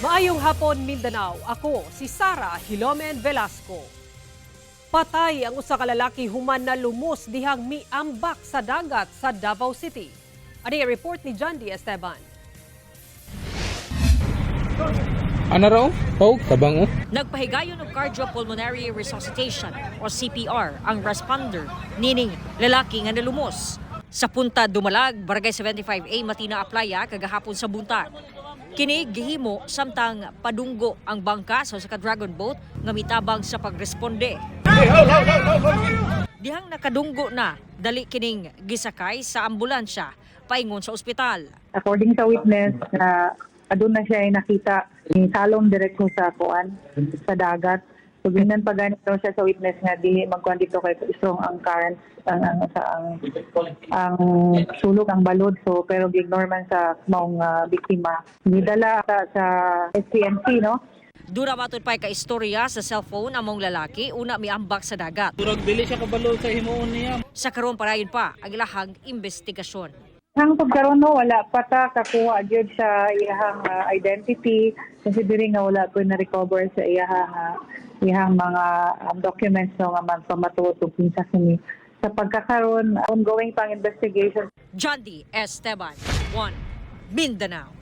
Maayong hapon, Mindanao. Ako si Sara Hilomen Velasco. Patay ang usa ka lalaki human na lumos dihang miambak sa dagat sa Davao City. Ani ang report ni John D. Esteban. Ano raw? Pog, tabang oh. Nagpahigayon og cardiopulmonary resuscitation o CPR ang responder nining lalaki nga nalumos sa Punta Dumalag, Barangay 75A, Matina Aplaya kagahapon sa buntag. Kini gihimo samtang padunggo ang bangka sa usa ka dragon boat nga mitabang sa pagresponde. Dihang nakadunggo na, dali kining gisakay sa ambulansya paingon sa ospital. According sa witness na aduna siya ay nakita ni salong diretso sa kuan sa dagat. So ginan pa ganito siya sa witness nga dili magkuan dito kay strong ang currents ang sa ang sulok, ang balod, so pero gignore man sa maong biktima. Gidala sa SPMC, no. Dura matud pa'y kaistorya sa cellphone among lalaki una miambak sa dagat. Turag dili siya kabalo sa himuon niya. Sa karon parayon pa ang ilahang investigasyon. Hangtod karon, no, wala pa ta kakuha gyud sa iyahang identity, considering nga wala ko na recover sa iyahang mga documents, no, nga magpamatuod ug kinsa kini. Sa pagkakaron, ongoing pang investigation. John D. Esteban, 1 Mindanao.